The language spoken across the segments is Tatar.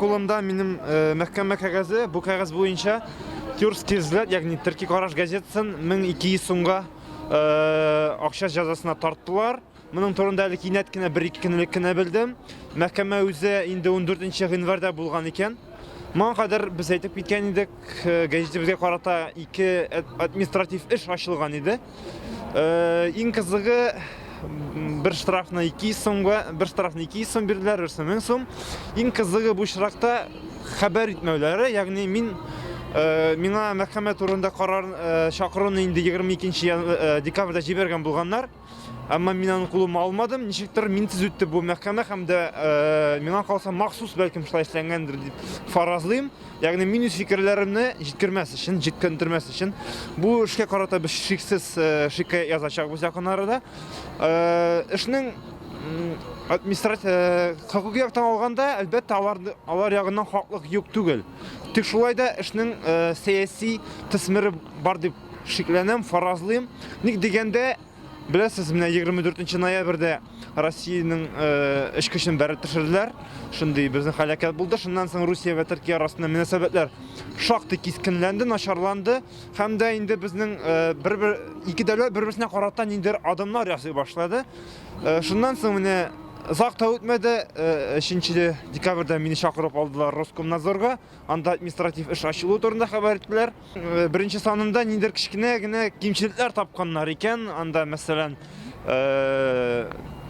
Кулымда минем мәхкәмә кәгазе. Бу кәгазь буенча Тюркский взгляд, ягъни Төрки караш газетасын 1200 сумга акча җәзасына тарттылар. Моның турында әле кинәт кенә бер-ике көн элек кенә белдем. Мәхкәмә үзе инде 14 гыйнварда булган икән. Моңа кадәр без әйтеп киткән идек, гәҗитебезгә карата ике административ эш ачылган иде. Иң кызыгы, бер штрафны 200 сумга, бер штрафны 200 сум бирделәр, берсе 1000 сум. Иң кызыгы бу очракта хәбәр итмәүләре, ягъни мин миңа мәхкәмә турында карар чакыруны инде 22 декабрьдә җибәргән булганнар. Әмма мин аны кулыма алмадым. Ничектер минсез үтте бу мәхкәмә һәм дә миңа калса махсус бәлкем шулай эшләнгәндер дип фаразлыйм. Ягъни мин үз фикерләремне җиткермәс өчен, җиткермәс өчен бу эшкә карата без шиксез шикаять язачакбыз якын арада. Эшнең административ хокуки яктан алганда, әлбәттә, алар алар ягыннан хаклык юк түгел. Тик шулай да эшнең сәяси төсмере бар дип шикләнәм, фаразлыйм. Ник дигәндә, беләсез, менә 24 ноябрьдә Россиянең эш көчен бәреп төшерделәр. Шундый безнең һәлакәт булды. Шуннан соң Русия вә Төркия арасында мөнәсәбәтләр шактый кискенләнде, начарланды. Һәм дә инде безнең бер-бер ике дәүләт бер-берсенә карата ниндидер адымнар ясый башлады. Шуннан соң менә озак та үтмәде, 3 декабрьдә мине чакырып алдылар Роскомнадзорга. Анда административ эш ачылуы турында хәбәр иттеләр. Беренче санында ниндидер кечкенә генә кимчелекләр тапканнар икән. Анда, мәсәлән,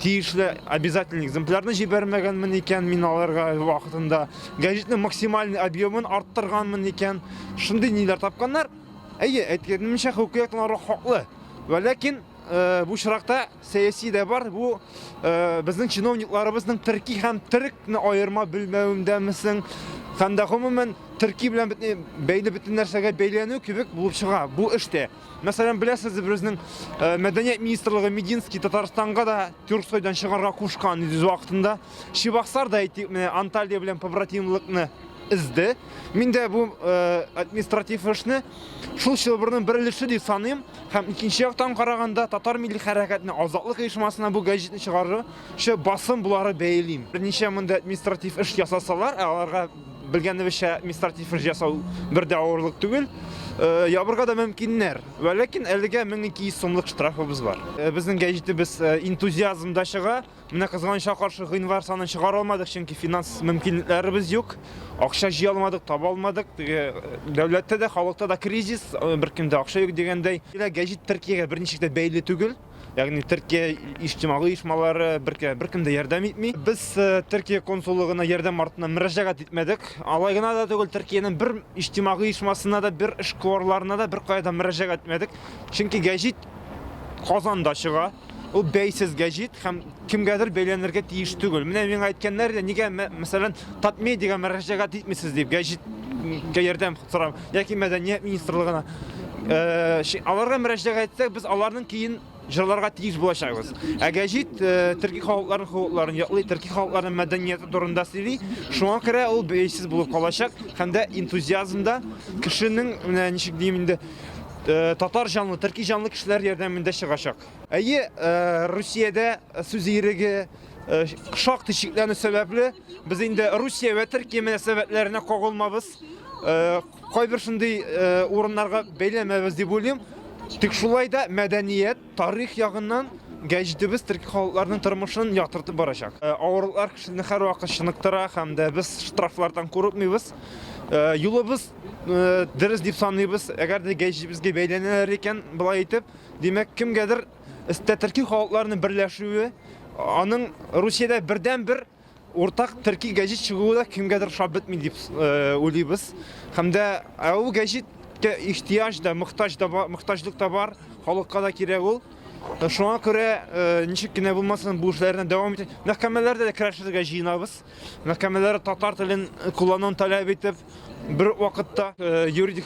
тиешле обязательный экземплярны җибәрмәгәнмен икән мин аларга вакытында. Гәҗитнең максимальный объемын арттырганмын икән. Шундый ниләр тапканнар. Әйе, әйткәнемчә, хокукый яктан алар хаклы. Вәләкин бу очракта сәяси дә бар. Бу безнең чиновникларыбызның төрки һәм төрекне аерма белмәвендәме соң? Һәм дә гомумән төрки белән бәйле бөтен нәрсәгә бәйләнү кебек булып чыга бу эштә. Мәсәлән, беләсез, безнең мәдәният министрлыгы Мединский Татарстанга да Тюрксойдан чыгарга кушкан иде үз вакытында. Чебоксар да әйтик, менә Анталья белән побратимлыкны эзде. Мин дә бу административ эшне шул чылбырның бер өлеше дип саныйм. Һәм икенче яктан караганда, татар милли хәрәкәтенә, Азатлык оешмасына бу гәҗитне чыгаручы басым булары бәялим. Берничә мондый административ эш ясасалар, ә аларга белгәнебезчә административ эш ясау бер дә авырлык түгел, ябырга да мөмкиннәр. Вәләкин әлегә 1200 сумлык штрафыбыз бар. Безнең гәҗитебез энтузиазмда чыга. Менә кызганычка каршы гыйнвар санын чыгара алмадык, чөнки финанс мөмкинлекләребез юк. Акча җыя алмадык, таба алмадык. Теге дәүләттә дә, халыкта да кризис, беркемдә акча юк дигәндәй. Гәҗит Төркиягә берничек тә бәйле түгел. Ягъни Төркия иҗтимагый оешмалары беркем беркем дә ярдәм итми. Без Төркия консуллыгына ярдәм артыннан мөрәҗәгать итмәдек. Алай гына да түгел, Төркиянең бер иҗтимагый оешмасына да, бер эшкуарларына да беркая да мөрәҗәгать итмәдек. Чөнки гәҗит Казанда чыга. Ул бәйсез гәҗит һәм кемгәдер бәйләнергә тиеш түгел. Менә миңа әйткәннәр иде, нигә, мәсәлән, Татмедиага мөрәҗәгать итмисез дип, гәҗиткә ярдәм сорап, яки мәдәният министрлыгына. Аларга мөрәҗәгать итсәк, без аларның көен җырларга тиеш булачакбыз. Ә гәҗит төрки халыкларның хокукларын яклый, төрки халыкларның мәдәнияте турында сөйли. Шуңа күрә ул бәйсез булып калачак һәм дә энтузиазмда кешенең, менә ничек дим инде, татар җанлы, төрки җанлы кешеләр ярдәмендә чыгачак. Әйе, Русиядә сүз иреге шактый чикләнү сәбәпле, без инде Русия вә Төркия мөнәсәбәтләренә кагылмабыз. Кайбер шундый урыннарга бәйләмәбез дип уйлыйм. Тик шулай да мәдәният, тарих ягыннан гәҗитебез төрки халыкларның тормышын яктыртып барачак. Авырлыклар кешене һәрвакыт чыныктыра һәм дә без штрафлардан курыкмыйбыз. Юлыбыз дөрес дип саныйбыз. Әгәр дә гәҗитебезгә бәйләнәләр икән, болай итеп, Димәк, кемгәдер өстә төрки халыкларның берләшүе, аның Русиядә бердәнбер уртак төрки гәҗит чыгуы да кемгәдер ошап бетми дип уйлыйбыз. Һәм дә ә ул гәҗиткә ихтыяҗ да, мохтаҗ да бар, мохтаҗлык та бар, халыкка да кирәк ул. Шуңа күрә ничек кенә булмасын бу эшләрне дәвам итә. Мәхкәмәләрдә дә көрәшергә җыенабыз. Мәхкәмәләр татар телен куллануын таләп итеп, бер үк вакытта юридик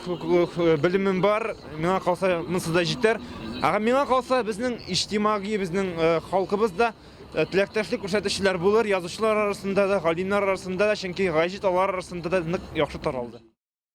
белемем бар, миңа калса монысы да җитәр. Ә миңа калса безнең иҗтимагый, безнең халкыбыз да теләктәшлек күрсәтүчеләр булыр, язучылар арасында да, галимнәр арасында да, чөнки гәҗит алар арасында да нык яхшы таралды.